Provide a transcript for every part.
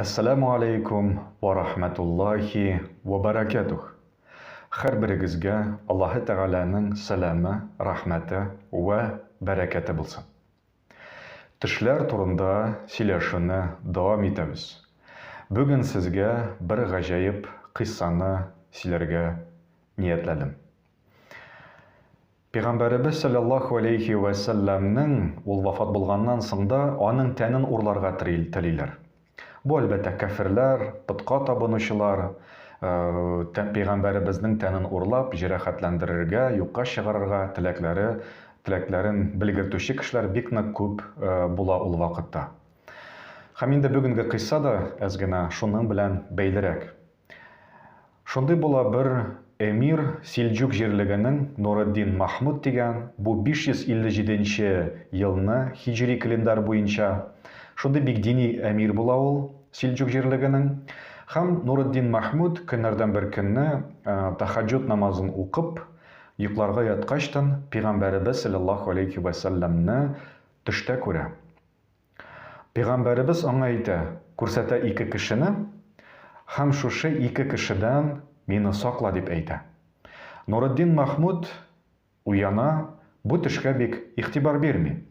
Әссәләмү аләйкүм вә рахмәтуллаһи вә бәрәкәтүһ. Һәрберегезгә Аллаһы Тәгаләнең сәламе, рәхмәте вә бәрәкәте булсын. Төшләр турында сөйләшүне дәвам итәбез. Бүген сезгә бер гаҗәеп кыйссаны сөйләргә ниятләдем. Пәйгамбәребез салләллаһу алейһи вә сәлләмнең ул вафат булганнан соң да аның тәнен урларга телиләр. Бу, әлбәттә, кәферләр, потка табынучылар, пәйгамбәребезнең тәнен урлап, җәрәхәтләндерергә, юкка чыгарырга теләкләре, теләкләрен белгертүче кешеләр бик нык күп була ул вакытта. Һәм инде бүгенге кыйсса да әз генә шуның белән бәйлерәк. Шундый була бер эмир Сельджук җирлегенең Нуретдин Махмуд дигән, бу 557 нче елны һиҗри календарь буенча. Шундый бик дини әмир була ул Сельджук җирлегенең. Һәм Нуретдин Махмуд көннәрдән бер көнне тәхәҗҗүд намазын укып, йокларга яткачтын, пигамбәребез салләллаһу алейһи вә сәлләмне төштә күрә. Пәйгамбәребез аңа әйтә, күрсәтә ике кешене һәм шушы ике кешедән мине сакла дип әйтә. Нуретдин Махмуд уяна, бу төшкә бик игътибар бирми.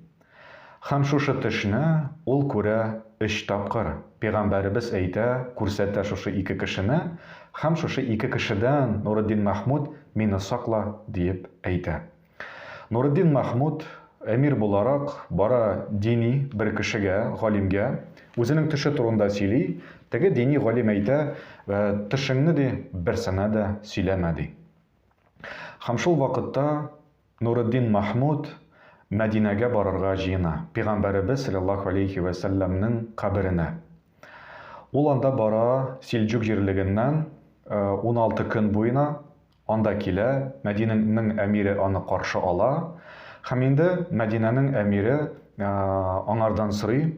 Һәм шушы төшне ул күрә өч тапкыр. Пәйгамбәребез әйтә, күрсәтә шушы ике кешене һәм шушы ике кешедән Нуретдин Махмуд мине сакла диеп әйтә. Нуретдин Мәхмүд, әмир буларак, бара дини бер кешегә, галимгә, үзенең төше турында сөйли, теге дини галим әйтә, төшеңне, ди, берсенә дә сөйләмә, ди. Һәм шул вакытта Нуретдин Мәхмүд Мәдинәгә барырга җыена, пигамбәребез салләллаһу алейһи вә сәлләмнең каберенә. Ул анда бара Сельджук җирлегеннән 16 көн буена, Анда килә, Мәдинәнең әмире аны каршы ала. Һәм инде Мәдинәнең әмире аңардан сорый,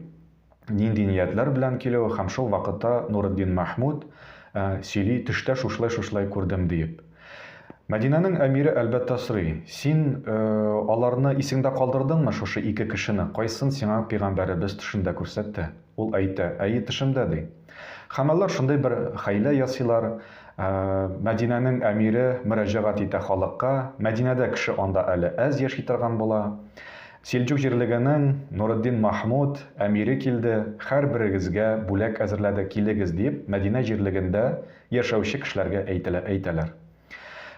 нинди ниятләр белән килүе, һәм шул вакытта Нуретдин Мәхмүд сөйли, төштә шушылай-шушылай күрдем диеп. Мәдинәнең әмире әлбәттә сорый, син аларны исеңдә калдырдыңмы, шушы ике кешене, кайсын сиңа пигамбәребез төшендә күрсәтте? Ул әйтә, әйе, төшемдә, ди. Һәм алар шундый бер хәйлә ясыйлар, Мәдинәнең әмире мөрәҗәгать итә халыкка, Мәдинәдә кеше анда әле әз яши торган була. Сельджук җирлегенең Нуретдин Махмуд әмире килде, һәрберегезгә бүләк әзерләде, килегез, дип, Мәдинә җирлегендә яшәүче кешеләргә әйтелә, әйтәләр.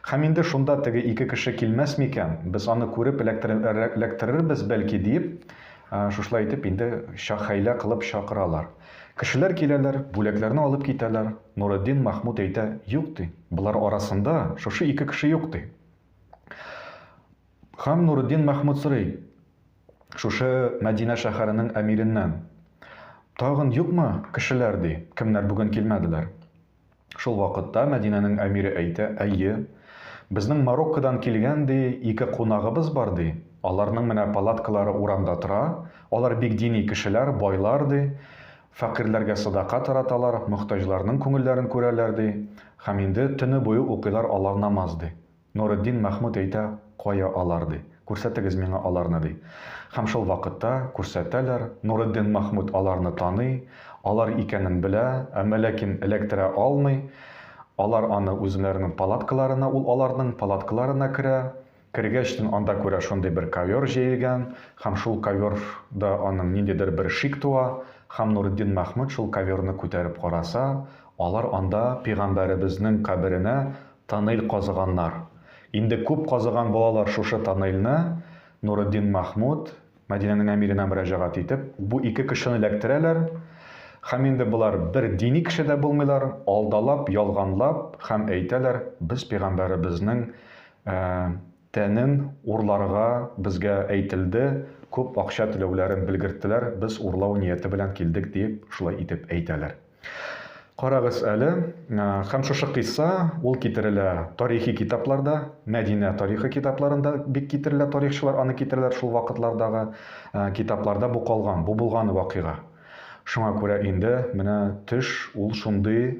Һәм инде шунда теге ике кеше килмәс микән, без аны күреп эләктерербез бәлки диеп, шушылай итеп инде хәйлә кылып чакыралар. Кешеләр киләләр, бүләкләрне алып китәләр. Нуретдин Махмуд әйтә, юк ди, болар арасында шушы ике кеше юк ди. Һәм Нуретдин Махмуд сорый, шушы Мәдинә шәһәренең әмиреннән, тагын юкмы кешеләр ди, кемнәр бүген килмәделәр? Шул вакытта Мәдинәнең әмире әйтә, Әйе, безнең Мароккодан килгән, ди, ике кунагыбыз бар, ди, аларның менә палаткалары урамда тора, алар бик дини кешеләр, байлар, ди, фәкыйрьләргә садака тараталар, мохтаҗларның күңелләрен күрәләр, ди, һәм инде төне буе укыйлар алар намаз, ди. Нуретдин Мәхмүт әйтә, Кая алар, ди, күрсәтегез миңа аларны, ди. Һәм шул вакытта күрсәтәләр, Нуретдин Мәхмүт аларны таный, алар икәнен белә, әмма ләкин эләктерә алмый. Алар аны үзләренең палаткаларына, ул аларның палаткаларына керә. Кергәчтен анда күрә шундый бер ковер җәелгән, һәм шул коверда аның ниндидер бер шик туа, һәм Нуретдин Мәхмүт шул коверны күтәреп караса, алар анда пигамбәребезнең каберенә Тоннель казыганнар. Инде күп казыган булалар шушы тоннельне, Нуретдин Махмуд, Мәдинәнең әмиренә мөрәҗәгать итеп, бу ике кешене эләктерәләр, һәм инде болар бер дини кеше дә булмыйлар, алдалап, ялганлап һәм әйтәләр, без пәйгамбәребезнең тәнен урларга безгә әйтелде, күп акча түләүләрен белгерттеләр, без урлау нияте белән килдек диеп, шулай итеп әйтәләр. Карагыз әле, һәм шушы кыйсса ул китерелә тарихи китапларда, Мәдинә тарихы китапларында бик китерелә, тарихчылар аны китерәләр шул вакытлардагы китапларда бу калган, бу булган вакыйга. Шуңа күрә инде менә төш ул шундый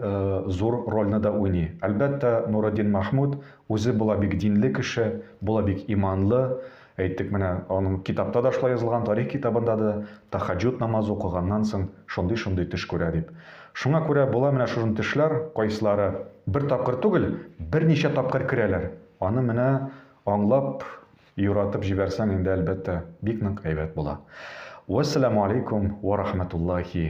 зур рольне дә уйный. Әлбәттә, Нуретдин Махмуд үзе була бик динле кеше, була бик иманлы. Әйттек менә, аның китапта да шулай язылган, тарих китабында да тахаҗуд намазы укыганнан соң шундый-шундый төш күрә дип. Шуңа күрә була менә шушындый төшләр, кайсылары бер тапкыр түгел, берничә тапкыр керәләр. Аны менә аңлап, юратып җибәрсәң инде, әлбәттә, бик нык әйбәт була. Вәссәламү алейкум вә рахмәтуллаһи.